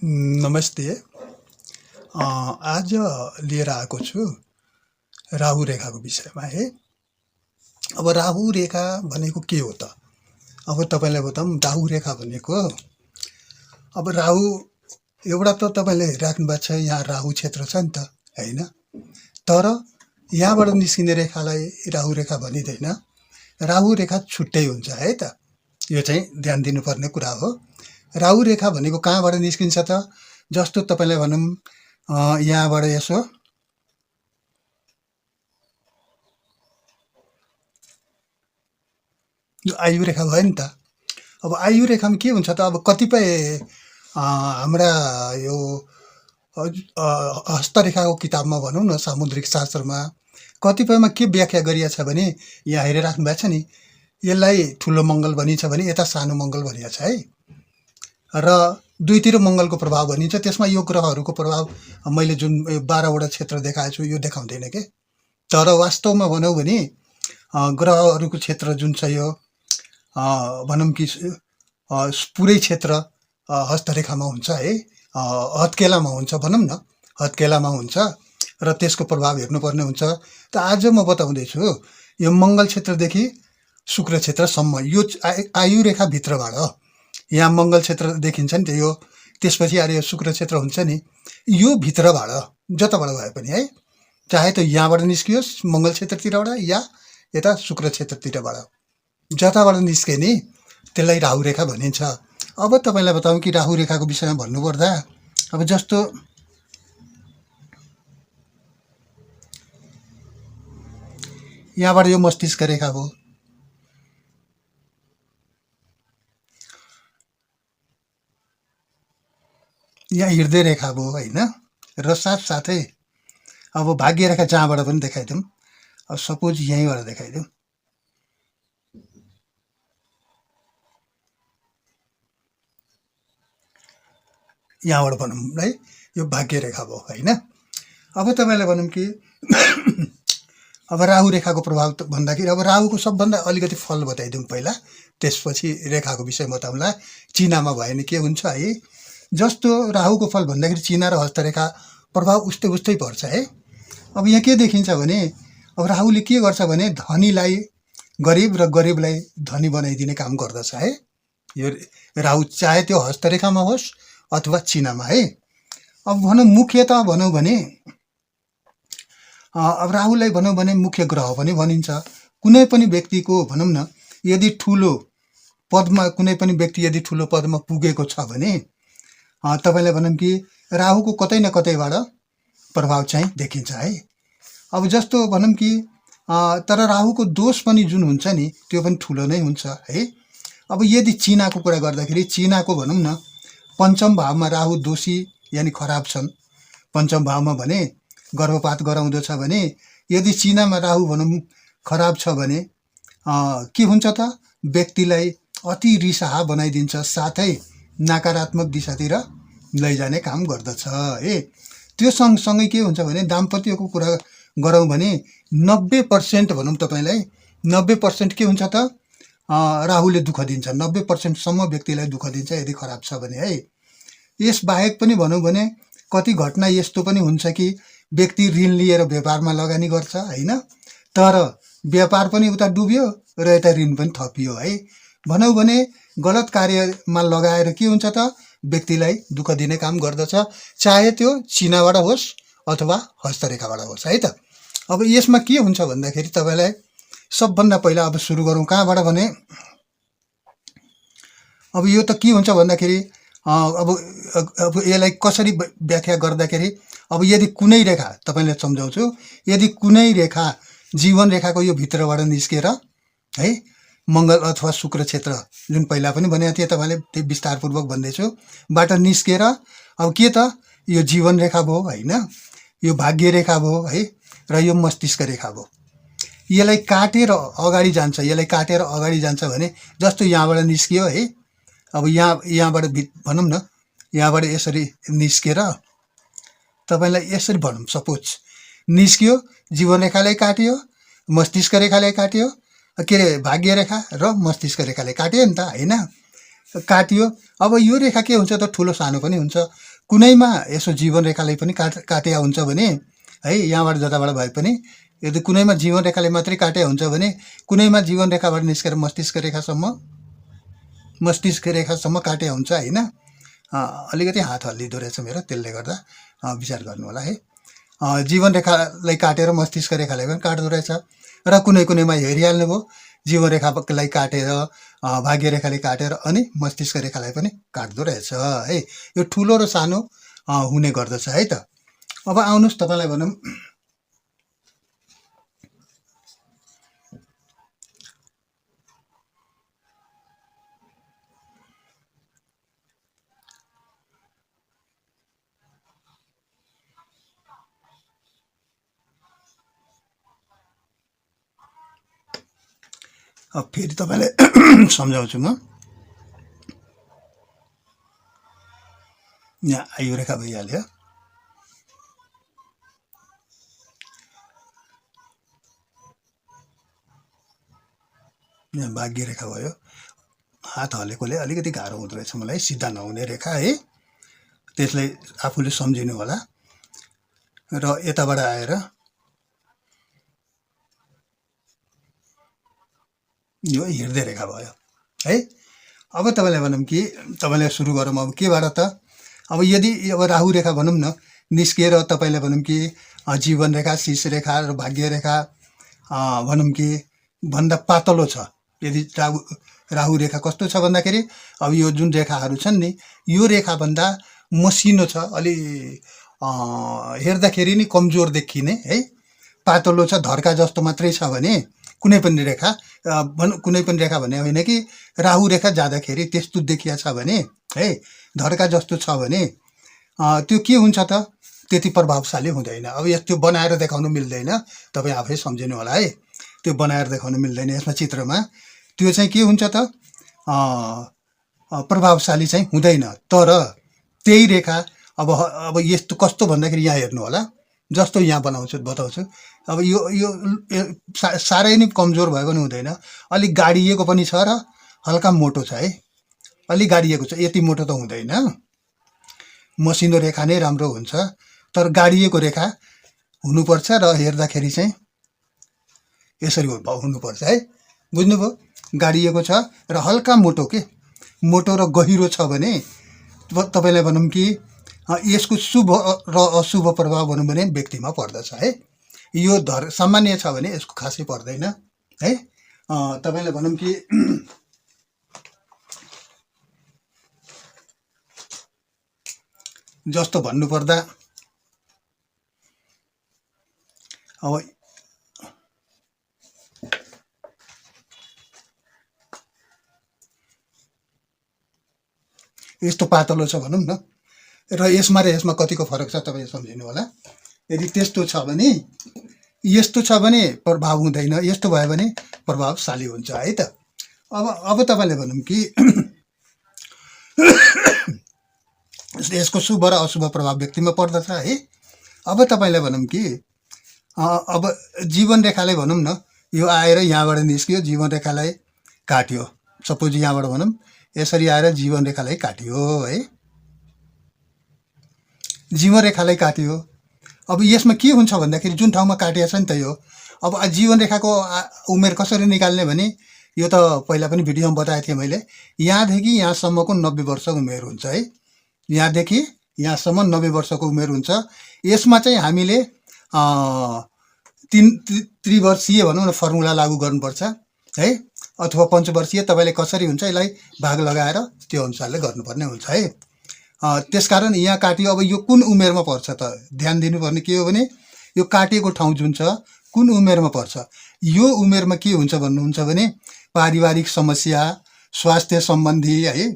नमस्ते। आज लिएर आएको छु राहु रेखाको विषयमा है। अब राहु रेखा भनेको के हो त? अब तपाईँलाई बताऊँ राहु रेखा भनेको अब राहु एउटा त तपाईँले राख्नु भएको छ यहाँ राहु क्षेत्र छ नि त हैन? तर यहाँबाट निस्किने रेखालाई राहु रेखा भनिँदैन। राहु रेखा छुट्टै हुन्छ है त। यो चाहिँ ध्यान दिनुपर्ने कुरा हो। राहु रेखा भनेको कहाँबाट निस्किन्छ त? जस्तो तपाईँलाई भनौँ यहाँबाट यसो यो आयु रेखा भयो नि त। अब आयु रेखामा के हुन्छ त? अब कतिपय हाम्रा यो हस्तरेखाको किताबमा भनौँ न सामुद्रिक शास्त्रमा कतिपयमा के व्याख्या गरिएको छ भने यहाँ हेरिराख्नु भएको छ नि, यसलाई ठुलो मङ्गल भनिन्छ भने यता सानो मङ्गल भनिएको छ है। र दुईतिर मङ्गलको प्रभाव भनिन्छ। त्यसमा यो ग्रहहरूको प्रभाव मैले जुन 12वटा क्षेत्र देखाएको छु यो देखाउँदैन के। तर वास्तवमा भनौँ भने ग्रहहरूको क्षेत्र जुन छ यो भनौँ कि पुरै क्षेत्र हस्तरेखामा हुन्छ है, हत्केलामा हुन्छ भनौँ न, हत्केलामा हुन्छ र त्यसको प्रभाव हेर्नुपर्ने हुन्छ। त आज म बताउँदैछु यो मङ्गल क्षेत्रदेखि शुक्र क्षेत्रसम्म यो आयु रेखाभित्रबाट यहाँ मङ्गल क्षेत्र देखिन्छ नि त यो, त्यसपछि आएर यो शुक्र क्षेत्र हुन्छ नि, यो भित्रबाट जताबाट भए पनि है, चाहे त यहाँबाट निस्कियोस् मङ्गल क्षेत्रतिरबाट या यता शुक्र क्षेत्रतिरबाट जताबाट निस्के नि त्यसलाई राहु रेखा भनिन्छ। अब तपाईँलाई बताउँ कि राहु रेखाको विषयमा भन्नुपर्दा अब जस्तो यहाँबाट यो मस्तिष्क रेखा हो, यहाँ हृदय रेखा भयो होइन, र साथसाथै अब भाग्य रेखा जहाँबाट पनि देखाइदिउँ। अब सपोज यहीँबाट देखाइदिउँ, यहाँबाट भनौँ है, यो भाग्य रेखा भयो होइन। अब तपाईँलाई भनौँ कि अब राहु रेखाको प्रभाव भन्दाखेरि अब राहुको सबभन्दा अलिकति फल बताइदिउँ पहिला, त्यसपछि रेखाको विषय बताउँला। चिनामा भयो भने के हुन्छ है, जस्तो राहुको फल भन्दाखेरि चिना र हस्तरेखा प्रभाव उस्तै उस्तै पर्छ है। अब यहाँ के देखिन्छ भने अब राहुले के गर्छ भने धनीलाई गरिब र गरिबलाई धनी बनाइदिने काम गर्दछ है। यो राहु चाहे त्यो हस्तरेखामा होस् अथवा चिनामा है। अब भनौँ मुख्यतः भनौँ भने अब राहुलाई भनौँ भने मुख्य ग्रह पनि भनिन्छ। कुनै पनि व्यक्तिको भनौँ न यदि ठुलो पदमा कुनै पनि व्यक्ति यदि ठुलो पदमा पुगेको छ भने तपाईँलाई भनौँ कि राहुको कतै न कतैबाट प्रभाव चाहिँ देखिन्छ है। अब जस्तो भनौँ कि तर राहुको दोष पनि जुन हुन्छ नि त्यो पनि ठुलो नै हुन्छ है। अब यदि चिनाको कुरा गर्दाखेरि चिनाको भनौँ न पञ्चम भावमा राहु दोषी यानि खराब छन्। पञ्चम भावमा भने गर्भपात गराउँदछ भने यदि चिनामा राहु भनौँ खराब छ भने के हुन्छ त, व्यक्तिलाई अति रिसाहा बनाइदिन्छ, साथै नकारात्मक दिशातिर लैजाने काम गर्दछ है। त्यो सँगसँगै के हुन्छ भने दाम्पत्यको कुरा गरौँ भने 90% भनौँ तपाईँलाई 90% के हुन्छ त, राहुले दुःख दिन्छ। 90%सम्म व्यक्तिलाई दुःख दिन्छ यदि खराब छ भने है। यसबाहेक पनि भनौँ भने कति घटना यस्तो पनि हुन्छ कि व्यक्ति ऋण लिएर व्यापारमा लगानी गर्छ होइन, तर व्यापार पनि उता डुब्यो र यता ऋण पनि थपियो है। भनौँ भने गलत कार्यमा लगाएर के हुन्छ त, व्यक्तिलाई दुःख दिने काम गर्दछ, चाहे त्यो चिनाबाट होस् अथवा हस्तरेखाबाट होस् है त। अब यसमा के हुन्छ भन्दाखेरि तपाईँलाई सबभन्दा पहिला अब सुरु गरौँ कहाँबाट भने अब यो त के हुन्छ भन्दाखेरि अब यसलाई कसरी व्याख्या गर्दाखेरि अब यदि कुनै रेखा तपाईँले सम्झाउँछु, यदि कुनै रेखा जीवन रेखाको यो भित्रबाट निस्केर है मङ्गल अथवा शुक्र क्षेत्र जुन पहिला पनि भनेको थिएँ तपाईँले त्यही विस्तारपूर्वक भन्दैछु बाट निस्केर अब के त यो जीवन रेखा भयो होइन, यो भाग्य रेखा भयो है, र यो मस्तिष्क रेखा भयो। यसलाई काटेर अगाडि जान्छ, यसलाई काटेर अगाडि जान्छ भने जस्तो यहाँबाट निस्कियो है। अब यहाँबाट भनौँ न यहाँबाट यसरी निस्केर तपाईँलाई यसरी भनौँ सपोज निस्कियो, जीवन रेखालाई काट्यो, मस्तिष्क रेखालाई काट्यो, के अरे भाग्य रेखा र मस्तिष्क रेखाले काट्यो नि त होइन, काटियो। अब यो रेखा के हुन्छ त ठुलो सानो पनि हुन्छ। कुनैमा यसो जीवन रेखाले पनि काटेका हुन्छ भने है, यहाँबाट जताबाट भए पनि यदि कुनैमा जीवन रेखाले मात्रै काटेका हुन्छ भने कुनैमा जीवन रेखाबाट निस्केर मस्तिष्क रेखासम्म काटेका हुन्छ होइन। अलिकति हात हल्लिँदो रहेछ मेरो, त्यसले गर्दा विचार गर्नु होला है। जीवन रेखालाई काटेर मस्तिष्क रेखालाई पनि काट्दो रहेछ र कुनै कुनैमा हेरिहाल्नु भयो, जीवन रेखालाई काटेर भाग्य रेखाले काटेर अनि मस्तिष्क रेखालाई पनि काट्दो रहेछ है। यो ठुलो र सानो हुने गर्दछ है त। अब आउनुहोस् तपाईँलाई भनौँ अब फेरि तपाईँलाई सम्झाउँछु म। यहाँ आयु रेखा भइहाल्यो, यहाँ भाग्य रेखा भयो। हात हलेकोले अलिकति गाह्रो हुँदो रहेछ मलाई, सिधा नहुने रेखा है, त्यसलाई आफूले सम्झिनु होला। र यताबाट आएर यो हृदय रेखा भयो है। अब तपाईँलाई भनौँ कि तपाईँलाई सुरु गरौँ अब केबाट त। अब यदि अब राहु रेखा भनौँ न निस्किएर तपाईँलाई भनौँ कि जीवन रेखा, शीर्ष रेखा र भाग्य रेखा भनौँ कि भन्दा पातलो छ। यदि राहु रेखा कस्तो छ भन्दाखेरि अब यो जुन रेखाहरू छन् नि, यो रेखाभन्दा मसिनो छ, अलि हेर्दाखेरि नि कमजोर देखिने है, पातलो छ, धर्का जस्तो मात्रै छ भने कुनै पनि रेखा कुनै पनि रेखा भने होइन कि राहु रेखा जाँदाखेरि त्यस्तो देखिया छ भने है, धर्का जस्तो छ भने त्यो के हुन्छ त, त्यति प्रभावशाली हुँदैन। अब त्यो बनाएर देखाउनु मिल्दैन, तपाईँ आफै सम्झिनु होला है। त्यो बनाएर देखाउनु मिल्दैन यसमा चित्रमा। त्यो चाहिँ के हुन्छ त, प्रभावशाली चाहिँ हुँदैन। तर त्यही रेखा अब यस्तो कस्तो भन्दाखेरि यहाँ हेर्नु होला, जस्तो यहाँ बताउँछु। अब यो साह्रै नै कमजोर भयो भने हुँदैन, अलिक गाडिएको पनि छ र हल्का मोटो छ है, अलिक गाडिएको छ, यति मोटो त हुँदैन। मसिनो रेखा नै राम्रो हुन्छ, तर गाडिएको रेखा हुनुपर्छ र हेर्दाखेरि चाहिँ यसरी हुनुपर्छ है, बुझ्नुभयो। गाडिएको छ र हल्का मोटो मोटो र गहिरो छ भने तपाईँलाई भनौँ कि यसको शुभ र अशुभ प्रभाव भनौँ भने व्यक्तिमा पर्दछ है। यो सामान्य छ भने यसको खासै पर्दैन है। तपाईँलाई भनौँ कि जस्तो भन्नुपर्दा अब यस्तो पातलो छ भनौँ न, र यसमा कतिको फरक छ तपाईँ सम्झिनु होला। यदि त्यस्तो छ भने, यस्तो छ भने प्रभाव हुँदैन, यस्तो भयो भने प्रभावशाली हुन्छ है त। अब तपाईँले भनौँ कि यसको शुभ र अशुभ प्रभाव व्यक्तिमा पर्दछ है। अब तपाईँलाई भनौँ कि अब जीवन रेखालाई भनौँ न, यो आएर यहाँबाट निस्कियो, जीवन रेखालाई काट्यो। सपोज यहाँबाट भनौँ यसरी आएर जीवन रेखालाई काट्यो है, जीवन रेखालाई काट्यो। अब यसमा के हुन्छ भन्दाखेरि जुन ठाउँमा काटिएको छ नि त यो, अब जीवन रेखाको उमेर कसरी निकाल्ने भने यो त पहिला पनि भिडियोमा बताएको थिएँ मैले। यहाँदेखि यहाँसम्मको 90 वर्ष उमेर हुन्छ है, यहाँदेखि यहाँसम्म 90 वर्षको उमेर हुन्छ। यसमा चाहिँ हामीले त्रिवर्षीय भनौँ न फर्मुला लागू गर्नुपर्छ है, अथवा पञ्चवर्षीय, तपाईँले कसरी हुन्छ यसलाई भाग लगाएर त्यो अनुसारले गर्नुपर्ने हुन्छ है। त्यसकारण यहाँ काटियो। अब यो कुन उमेरमा पर्छ त, ध्यान दिनुपर्ने के हो भने यो काटिएको ठाउँ जुन छ कुन उमेरमा पर्छ। यो उमेरमा के हुन्छ भन्नुहुन्छ भने पारिवारिक समस्या, स्वास्थ्य सम्बन्धी है,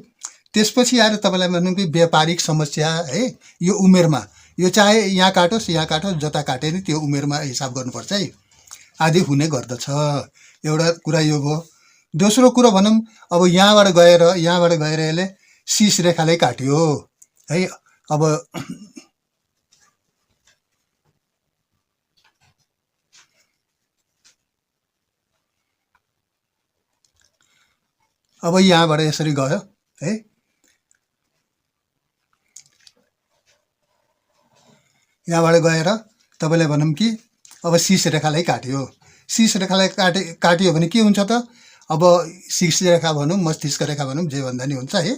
त्यसपछि आएर तपाईँलाई भनौँ कि व्यापारिक समस्या है, यो उमेरमा, यो चाहे यहाँ काटोस् जता काटे नि त्यो उमेरमा हिसाब गर्नुपर्छ है, आदि हुने गर्दछ। एउटा कुरा यो भयो। दोस्रो कुरो भनौँ, अब यहाँबाट गएर यसले शीश रेखालाई काट्यो है। अब यहाँबाट यसरी गयो है, यहाँबाट गएर तपाईँलाई भनौँ कि अब शीर्ष रेखालाई काट्यो। शीर्ष रेखालाई काट्यो भने के हुन्छ त? अब शीर्ष रेखा भनौँ, मस्तिष्क रेखा भनौँ, जे भन्दा नि हुन्छ है।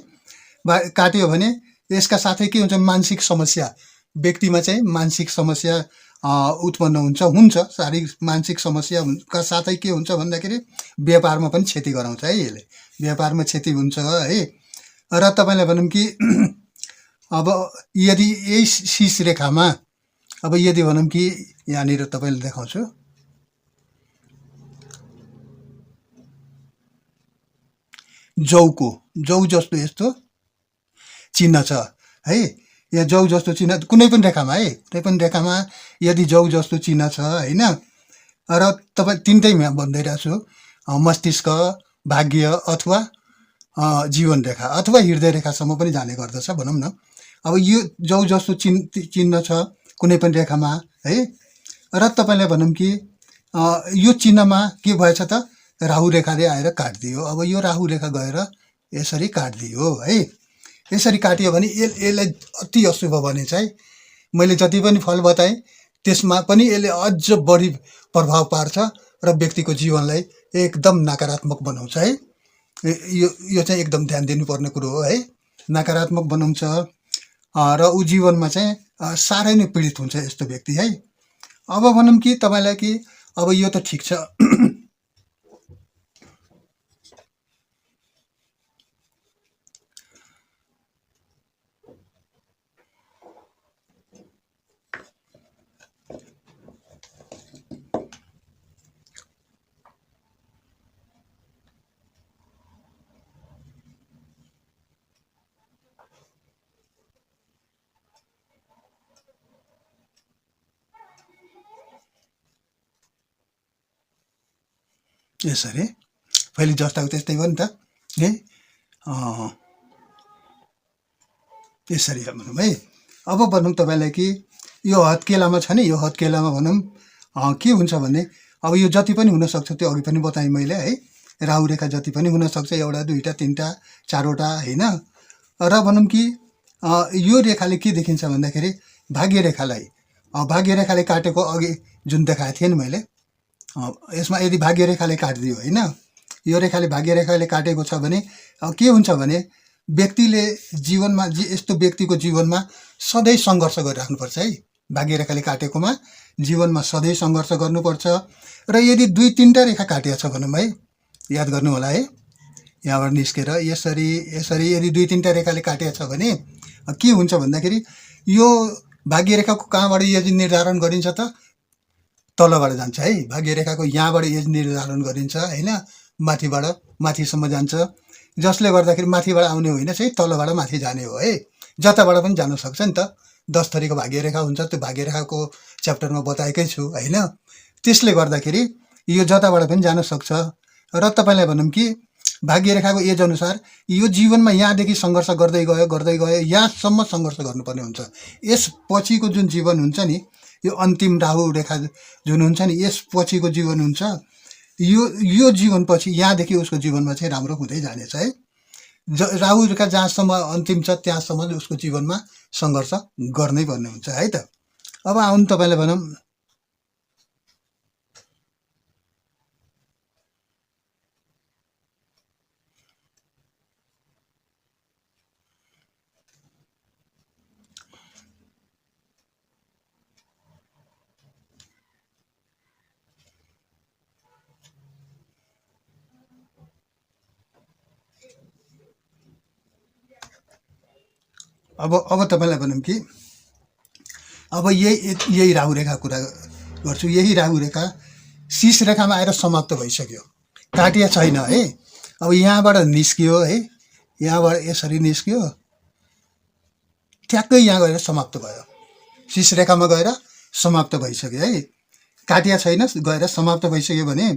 काट्यो भने यसका साथै के हुन्छ? मानसिक समस्या, व्यक्तिमा चाहिँ मानसिक समस्या उत्पन्न हुन्छ। शारीरिक मानसिक समस्याका साथै के हुन्छ भन्दाखेरि व्यापारमा पनि क्षति गराउँछ है। यसले व्यापारमा क्षति हुन्छ है। र तपाईँलाई भनौँ कि अब यदि यही शीर्ष रेखामा अब यदि भनौँ कि यहाँनिर तपाईँले देखाउँछु, जौ जस्तो यस्तो चिन्ह छ है। यहाँ जौ जस्तो चिन्ह कुनै पनि रेखामा है, कुनै पनि रेखामा यदि जौ जस्तो चिन्ह छ होइन। र तपाईँ तिनटैमा भन्दै रहेको छु, मस्तिष्क, भाग्य अथवा जीवन रेखा अथवा हृदय रेखासम्म पनि जाने गर्दछ भनौँ न। अब यो जौ जस्तो चिन्ह छ कुनै पनि रेखामा है। र तपाईँलाई भनौँ कि यो चिन्हमा के भएछ त? राहु रेखाले आएर काटिदियो। अब यो राहु रेखा गएर यसरी काटिदियो है। यसरी काटियो भने यसलाई अति अशुभ भने चाहिँ मैले जति पनि फल बताएँ त्यसमा पनि यसले अझ बढी प्रभाव पार्छ र व्यक्तिको जीवनलाई एकदम नकारात्मक बनाउँछ है। यो चाहिँ एकदम ध्यान दिनुपर्ने कुरो हो है। नकारात्मक बनाउँछ र ऊ जीवनमा चाहिँ साह्रै नै पीडित हुन्छ यस्तो व्यक्ति है। अब भनौँ कि तपाईँलाई कि अब यो त ठिक छ, यसरी पहिले जस्ताको त्यस्तै हो नि त है। यसरी भनौँ है। अब भनौँ तपाईँलाई कि यो हत्केलामा छ नि, यो हत्केलामा भनौँ के हुन्छ भने अब यो जति पनि हुनसक्छ त्यो अघि पनि बताएँ मैले है। राहु रेखा जति पनि हुनसक्छ, एउटा दुईवटा तिनवटा चारवटा होइन। र भनौँ कि यो रेखाले के देखिन्छ भन्दाखेरि भाग्य रेखाले काटेको अघि जुन देखाएको थिएँ नि मैले, यसमा यदि भाग्य रेखाले काटिदियो होइन, यो रेखाले भाग्य रेखाले काटेको छ भने के हुन्छ भने व्यक्तिले जीवनमा यस्तो व्यक्तिको जीवनमा सधैँ सङ्घर्ष गरिराख्नुपर्छ है। भाग्य रेखाले काटेकोमा जीवनमा सधैँ सङ्घर्ष गर्नुपर्छ। र यदि दुई तिनवटा रेखा काटिएको छ भनौँ है, याद गर्नु होला है, यहाँबाट निस्केर यसरी यसरी यदि दुई तिनवटा रेखाले काटिएको छ भने के हुन्छ भन्दाखेरि यो भाग्य रेखाको कहाँबाट यदि निर्धारण गरिन्छ त? तलबाट जान्छ है। भाग्य रेखाको यहाँबाट एज निर्धारण गरिन्छ होइन, माथिबाट माथिसम्म जान्छ, जसले गर्दाखेरि माथिबाट आउने होइन चाहिँ तलबाट माथि जाने हो है। जताबाट पनि जान सक्छ नि त। 10 थरीको भाग्य रेखा हुन्छ, त्यो भाग्य रेखाको च्याप्टरमा बताएकै छु होइन। त्यसले गर्दाखेरि यो जताबाट पनि जान सक्छ। र तपाईँलाई भनौँ कि भाग्य रेखाको एज अनुसार यो जीवनमा यहाँदेखि सङ्घर्ष गर्दै गयो यहाँसम्म सङ्घर्ष गर्नुपर्ने हुन्छ। यसपछिको जुन जीवन हुन्छ नि, यो अन्तिम राहु रेखा जुन हुन्छ नि, यसपछिको जीवन हुन्छ, यो जीवनपछि यहाँदेखि उसको जीवनमा चाहिँ राम्रो हुँदै जानेछ है। राहु रेखा जहाँसम्म अन्तिम छ त्यहाँसम्म उसको जीवनमा सङ्घर्ष गर्नै पर्ने हुन्छ है त। अब आउनु तपाईँलाई भनौँ अब तपाईँलाई भनौँ कि अब यही राहु रेखा कुरा गर्छु। यही राहु रेखा शीर्ष रेखामा आएर समाप्त भइसक्यो, काटिया छैन है। अब यहाँबाट निस्कियो है, यहाँबाट यसरी निस्कियो, ठ्याक्कै यहाँ गएर समाप्त भयो, शीर्ष रेखामा गएर समाप्त भइसक्यो है। काटिया छैन, गएर समाप्त भइसक्यो भने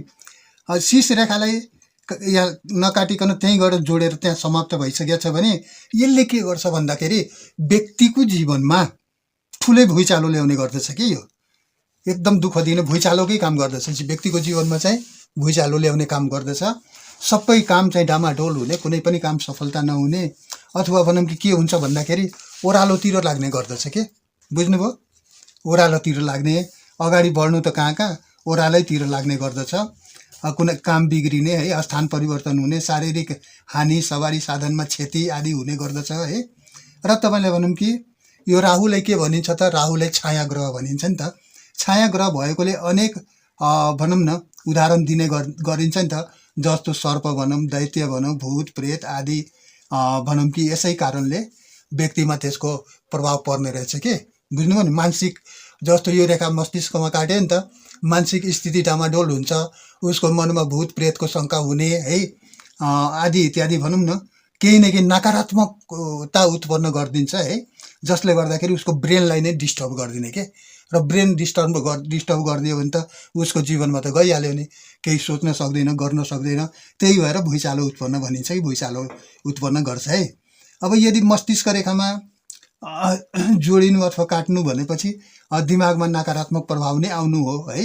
शीर्ष रेखालाई यहाँ नकाटिकन त्यहीँ गएर जोडेर त्यहाँ समाप्त भइसकेको छ भने यसले के गर्छ भन्दाखेरि व्यक्तिको जीवनमा ठुलै भुइँचालो ल्याउने गर्दछ कि यो एकदम दुःख दिने भुइँचालोकै काम गर्दछ। व्यक्तिको जीवनमा चाहिँ भुइँचालो ल्याउने काम गर्दछ। सबै काम चाहिँ डामाडोल हुने, कुनै पनि काम सफलता नहुने, अथवा भनौँ कि के हुन्छ भन्दाखेरि ओह्रालोतिर लाग्ने गर्दछ के, बुझ्नुभयो? ओह्रालोतिर लाग्ने, अगाडि बढ्नु त कहाँ कहाँ ओह्रालैतिर लाग्ने गर्दछ। कुनै काम बिग्रिने है, स्थान परिवर्तन हुने, शारीरिक हानि, सवारी साधनमा क्षति आदि हुने गर्दछ है। र तपाईँलाई भनौँ कि यो राहुलाई के भनिन्छ त, राहुलाई छाया ग्रह भनिन्छ नि त। छाया ग्रह भएकोले अनेक भनौँ न उदाहरण दिने गरिन्छ नि त, जस्तो सर्प भनौँ, दैत्य भनौँ, भूत प्रेत आदि भनौँ कि यसै कारणले व्यक्तिमा त्यसको प्रभाव पर्ने रहेछ के, बुझ्नुभयो नि। मानसिक जस्तो यो रेखा मस्तिष्कमा काट्यो नि त, मानसिक स्थिति डामाडोल हुन्छ, उसको मनमा भूत प्रेतको शङ्का हुने है, आदि इत्यादि भनौँ न केही न केही नकारात्मकता उत्पन्न गरिदिन्छ है, जसले गर्दाखेरि उसको ब्रेनलाई नै डिस्टर्ब गरिदिने के। र ब्रेन डिस्टर्ब गरिदियो भने त उसको जीवनमा त गइहाल्यो नि, केही सोच्न सक्दैन, गर्न सक्दैन। त्यही भएर भुइँचालो उत्पन्न भनिन्छ कि भुइँचालो उत्पन्न गर्छ है। अब यदि मस्तिष्क रेखामा जोडिनु अथवा काट्नु भनेपछि दिमागमा नकारात्मक प्रभाव नै आउनु हो है।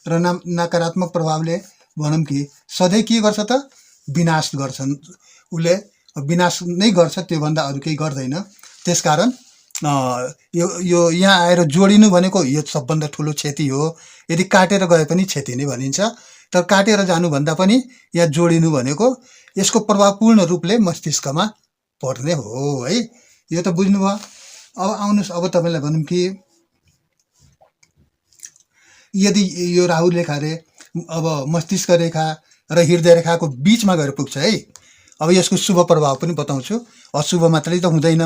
र नकारात्मक प्रभावले भनौँ कि सधैँ के गर्छ त, विनाश गर्छन्, उसले विनाश नै गर्छ, त्योभन्दा अरू केही गर्दैन। त्यसकारण यो यहाँ आएर जोडिनु भनेको यो सबभन्दा ठुलो क्षति हो। यदि काटेर गए पनि क्षति नै भनिन्छ, तर काटेर जानुभन्दा पनि यहाँ जोडिनु भनेको यसको प्रभाव पूर्ण रूपले मस्तिष्कमा पर्ने हो है। यो त बुझ्नुभयो। अब आउनुहोस्, अब तपाईँलाई भनौँ कि यदि यो राहु रेखा रे अब मस्तिष्क रेखा र हृदय रेखाको बिचमा गएर पुग्छ है। अब यसको शुभ प्रभाव पनि बताउँछु, अशुभ मात्रै त हुँदैन,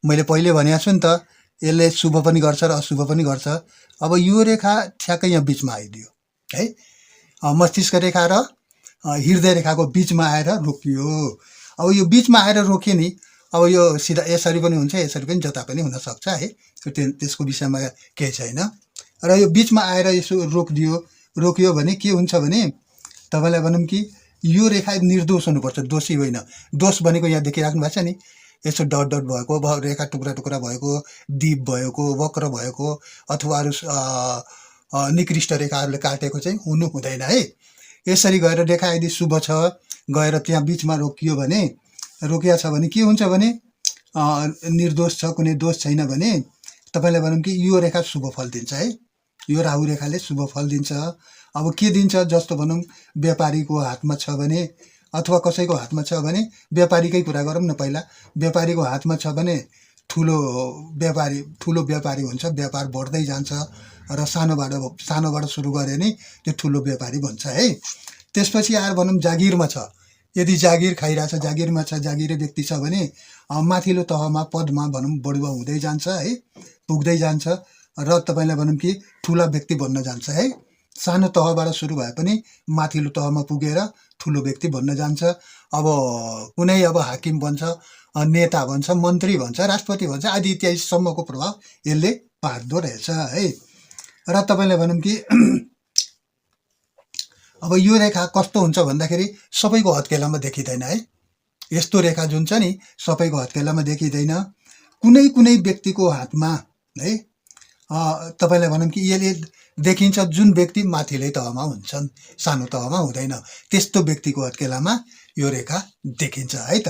मैले पहिले भनेको छु नि त, यसले शुभ पनि गर्छ र अशुभ पनि गर्छ। अब यो रेखा ठ्याक्कै यहाँ बिचमा आइदियो है, मस्तिष्क रेखा र हृदय रेखाको बिचमा आएर रोकियो। अब यो बिचमा आएर रोक्यो नि, अब यो सिधा यसरी पनि हुन्छ, यसरी पनि जता पनि हुनसक्छ है, त्यसको विषयमा केही छैन। र यो बिचमा आएर यसो रोकियो भने के हुन्छ भने तपाईँलाई भनौँ कि यो रेखा निर्दोष हुनुपर्छ, दोषी होइन। दोष भनेको यहाँ देखिराख्नु भएको छ नि, यसो डट डट भएको, रेखा टुक्रा टुक्रा भएको, दीप भएको, वक्र भएको, अथवा अरू निकृष्ट रेखाहरूले काटेको चाहिँ हुनु हुँदैन है। यसरी गएर रेखा यदि शुभ छ, गएर त्यहाँ बिचमा रोकियो भने, रोकिया छ भने के हुन्छ भने निर्दोष छ, कुनै दोष छैन भने तपाईँलाई भनौँ कि यो रेखा शुभ फल दिन्छ है। यो राहु रेखाले शुभ फल दिन्छ। अब के दिन्छ, जस्तो भनौँ व्यापारीको हातमा छ भने, अथवा कसैको हातमा छ भने, व्यापारीकै कुरा गरौँ न पहिला, व्यापारीको हातमा छ भने ठुलो व्यापारी हुन्छ, व्यापार बढ्दै जान्छ र सानोबाट सुरु गऱ्यो भने त्यो ठुलो व्यापारी बन्छ है। त्यसपछि आएर भनौँ जागिरमा छ, यदि जागिर खाइरहेछ, जागिरमा छ, जागिरे व्यक्ति छ भने माथिल्लो तहमा पदमा भनौँ बढुवा हुँदै जान्छ है, पुग्दै जान्छ र तपाईँलाई भनौँ कि ठुला व्यक्ति बन्न जान्छ है। सानो तहबाट सुरु भए पनि माथिल्लो तहमा पुगेर ठुलो व्यक्ति बन्न जान्छ। अब कुनै अब हाकिम बन्छ, नेता भन्छ, मन्त्री भन्छ, राष्ट्रपति भन्छ आदि इत्यादिसम्मको प्रभाव यसले पार्दो रहेछ है। र तपाईँलाई भनौँ कि अब यो रेखा कस्तो हुन्छ भन्दाखेरि सबैको हत्केलामा देखिँदैन है। यस्तो रेखा जुन छ नि सबैको हत्केलामा देखिँदैन, कुनै कुनै व्यक्तिको हातमा है। तपाईँलाई भनौँ कि यसले देखिन्छ जुन व्यक्ति माथिल्लै तहमा हुन्छन्, सानो तहमा हुँदैन, त्यस्तो व्यक्तिको हत्केलामा यो रेखा देखिन्छ है त।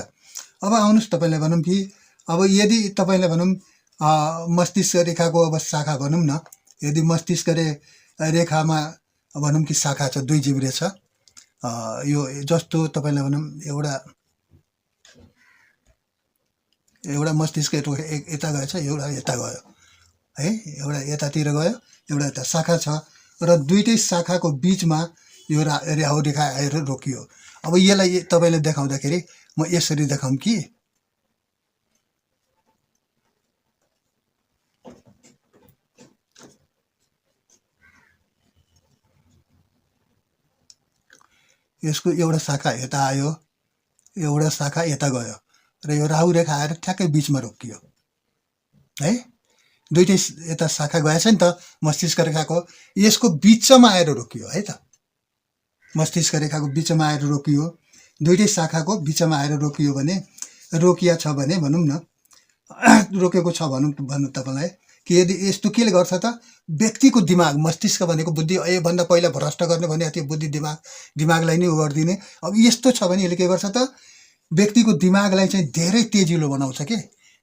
अब आउनुहोस्, तपाईँलाई भनौँ कि अब यदि तपाईँलाई भनौँ मस्तिष्क रेखाको अब शाखा भनौँ न, यदि मस्तिष्क रेखामा भनौँ कि शाखा छ, दुई जिब्रे छ, यो जस्तो तपाईँलाई भनौँ एउटा मस्तिष्क यता गएछ, एउटा यता गयो है, एउटा यतातिर गयो, एउटा यता शाखा छ र दुईटै शाखाको बिचमा यो राहु रेखा आएर रोकियो। अब यसलाई तपाईँले देखाउँदाखेरि म यसरी देखाउँ कि यसको एउटा शाखा यता आयो, एउटा शाखा यता गयो र यो राहु रेखा आएर ठ्याक्कै बिचमा रोकियो है। दुईटै यता शाखा गएछ नि त मस्तिष्क रेखाको, यसको बिचमा आएर रोकियो है त। मस्तिष्क रेखाको बिचमा आएर रोकियो, दुईटै शाखाको बिचमा आएर रोकियो भने, रोकिया छ भने भनौँ न, रोकेको छ भनौँ तपाईँलाई कि यदि यस्तो के गर्छ त, व्यक्तिको दिमाग, मस्तिष्क भनेको बुद्धि, योभन्दा पहिला भ्रष्ट गर्ने भने त्यो बुद्धि दिमागलाई नै गरिदिने। अब यस्तो छ भने यसले के गर्छ त, व्यक्तिको दिमागलाई चाहिँ धेरै तेजिलो बनाउँछ के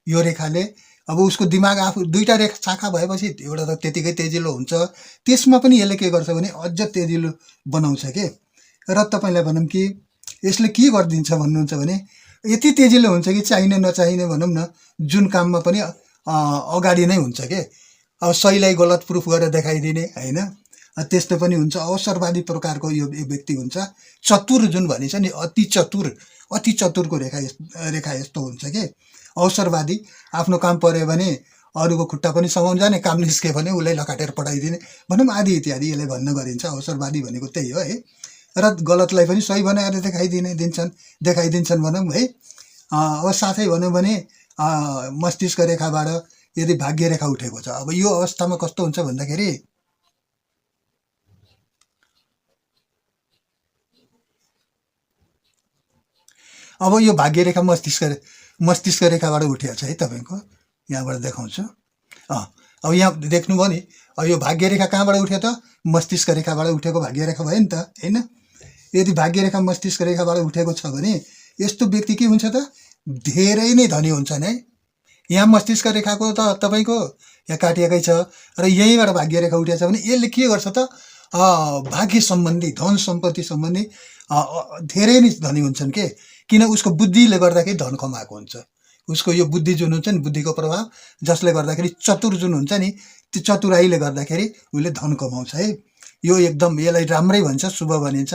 यो रेखाले। अब उसको दिमाग आफू दुईटा शाखा भएपछि एउटा त त्यतिकै तेजिलो हुन्छ, त्यसमा पनि यसले के गर्छ भने अझ तेजिलो बनाउँछ के। र तपाईँलाई भनौँ कि यसले के गरिदिन्छ भन्नुहुन्छ भने यति तेजिलो हुन्छ कि चाहिने नचाहिने भनौँ न जुन काममा पनि अगाडि नै हुन्छ के। अब सहीलाई गलत प्रुफ गरेर देखाइदिने होइन, त्यस्तो पनि हुन्छ। अवसरवादी प्रकारको यो व्यक्ति हुन्छ। चतुर जुन भनिन्छ नि, अति चतुरको रेखा यस्तो हुन्छ के। अवसरवादी, आफ्नो काम पर्यो भने अरूको खुट्टा पनि समाउन जाने, काम निस्के भने उसलाई लकाटेर पठाइदिने भनौँ, आदि इत्यादि यसलाई भन्न गरिन्छ। अवसरवादी भनेको त्यही हो है। र गलतलाई पनि सही बनाएर देखाइदिन्छन् भनौँ है। अब साथै भनौँ भने मस्तिष्क रेखाबाट यदि भाग्य रेखा उठेको छ, अब यो अवस्थामा कस्तो हुन्छ भन्दाखेरि अब यो भाग्य रेखा मस्तिष्क रेखाबाट उठेको छ है तपाईँको। यहाँबाट देखाउँछु। अब यहाँ देख्नुभयो नि, अब यो भाग्य रेखा कहाँबाट उठ्यो त? मस्तिष्क रेखाबाट उठेको भाग्य रेखा भयो नि त होइन। यदि भाग्य रेखा मस्तिष्क रेखाबाट उठेको छ भने यस्तो व्यक्ति के हुन्छ त? धेरै नै धनी हुन्छन् है। यहाँ मस्तिष्क रेखाको त तपाईँको यहाँ काटिएकै छ र यहीँबाट भाग्य रेखा उठेको छ भने यसले के गर्छ त? भाग्य सम्बन्धी, धन सम्पत्ति सम्बन्धी धेरै नै धनी हुन्छन् के। किन? उसको बुद्धिले गर्दाखेरि धन कमाएको हुन्छ। उसको यो बुद्धि जुन हुन्छ नि, बुद्धिको प्रभाव, जसले गर्दाखेरि चतुर जुन हुन्छ नि, त्यो चतुराईले गर्दाखेरि उसले धन कमाउँछ है। यो एकदम यसलाई राम्रै भन्छ, शुभ भनिन्छ।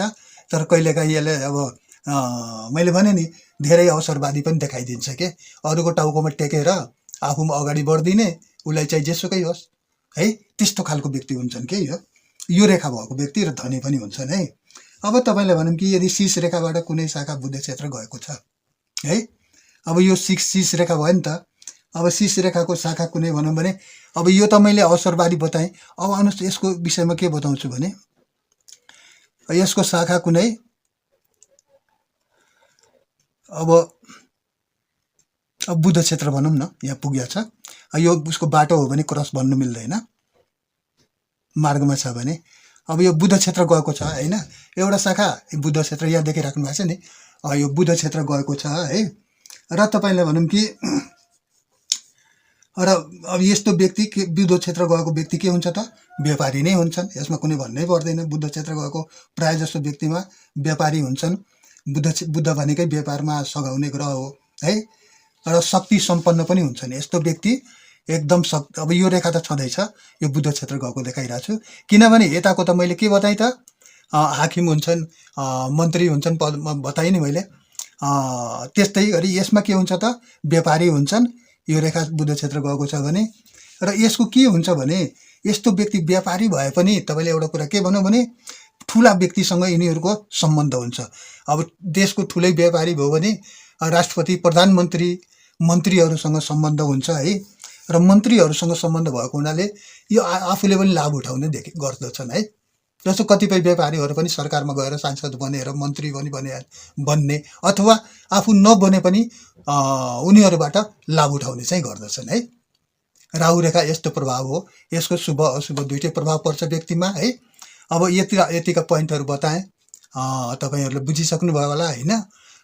तर कहिलेकाहीँ यसले अब मैले भने नि धेरै अवसरवादी पनि देखाइदिन्छ के। अरूको टाउकोमा टेकेर आफूमा अगाडि बढिदिने, उसलाई चाहिँ जेसुकै होस् है, त्यस्तो खालको व्यक्ति हुन्छन् के यो रेखा भएको व्यक्ति, र धनी पनि हुन्छन् है। अब तपाईँलाई भनौँ कि यदि शीश रेखाबाट कुनै शाखा बुध क्षेत्र गएको छ है, अब यो शीश रेखा भयो नि त। अब शीश रेखाको शाखा कुनै भनौँ भने, अब यो त मैले अवसरवादी बताएँ। अब आउनुहोस् यसको विषयमा के बताउँछु भने, यसको शाखा कुनै अब बुध क्षेत्र भनौँ न, यहाँ पुगेको छ। यो उसको बाटो हो भने क्रस भन्नु मिल्दैन, मार्गमा छ भने। अब यो बुध क्षेत्र गएको छ होइन, एउटा शाखा बुध क्षेत्र यहाँ देखिराख्नु भएको छ नि, यो बुध क्षेत्र गएको छ है। र तपाईँलाई भनौँ कि र अब यस्तो व्यक्ति बुध क्षेत्र गएको व्यक्ति के हुन्छ त? व्यापारी नै हुन्छन्। यसमा कुनै भन्नै पर्दैन। बुध क्षेत्र गएको प्रायः जस्तो व्यक्तिमा व्यापारी हुन्छन्। बुध भनेकै व्यापारमा सघाउने ग्रह हो है। र शक्ति सम्पन्न पनि हुन्छन् यस्तो व्यक्ति एकदम। अब यो रेखा त छँदैछ, यो बुध क्षेत्र गएको देखाइरहेको छु। किनभने यताको त मैले के बताएँ त? हाकिम हुन्छन्, मन्त्री हुन्छन्, पदमा बताएँ नि मैले। त्यस्तै गरी यसमा के हुन्छ त? व्यापारी हुन्छन्। यो रेखा बुध क्षेत्र गएको छ भने। र यसको के हुन्छ भने, यस्तो व्यक्ति व्यापारी भए पनि तपाईँले एउटा कुरा के भनौँ भने, ठुला व्यक्तिसँग यिनीहरूको सम्बन्ध हुन्छ। अब देशको ठुलै व्यापारी भयो भने राष्ट्रपति, प्रधानमन्त्री, मन्त्रीहरूसँग सम्बन्ध हुन्छ है। र मन्त्रीहरूसँग सम्बन्ध भएको हुनाले यो आफूले पनि लाभ उठाउने गर्दछन् है। जस्तो कतिपय व्यापारीहरू पनि सरकारमा गएर सांसद बनेर मन्त्री पनि बन्ने, अथवा आफू नबने पनि उनीहरूबाट लाभ उठाउने चाहिँ गर्दछन् है। राहु रेखा यस्तो प्रभाव हो। यसको शुभ अशुभ दुइटै प्रभाव पर्छ व्यक्तिमा है। अब यतिका पोइन्टहरू बताएँ, तपाईँहरूले बुझिसक्नुभयो होला होइन।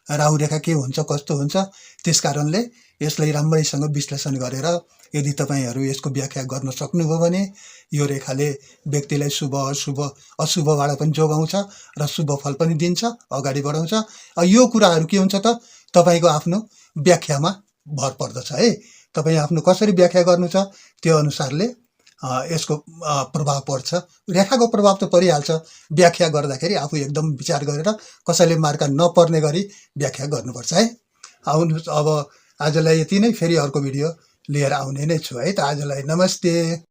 राहु रेखा के हुन्छ, कस्तो हुन्छ, त्यस कारणले यसलाई राम्रैसँग विश्लेषण गरेर यदि तपाईँहरू यसको व्याख्या गर्न सक्नुभयो भने यो रेखाले व्यक्तिलाई शुभ अशुभबाट पनि जोगाउँछ र शुभ फल पनि दिन्छ, अगाडि बढाउँछ। यो कुराहरू के हुन्छ त? तपाईँको आफ्नो व्याख्यामा भर पर्दछ है। तपाईँ आफ्नो कसरी व्याख्या गर्नु छ त्यो अनुसारले यसको प्रभाव पर्छ। रेखाको प्रभाव त परिहाल्छ, व्याख्या गर्दाखेरि आफू एकदम विचार गरेर कसैले मार्का नपर्ने गरी व्याख्या गर्नुपर्छ है। आउनुहोस्, अब आजलाई यति नै। फेरि अर्को भिडियो लिएर आउने नै छु है त। आजलाई नमस्ते।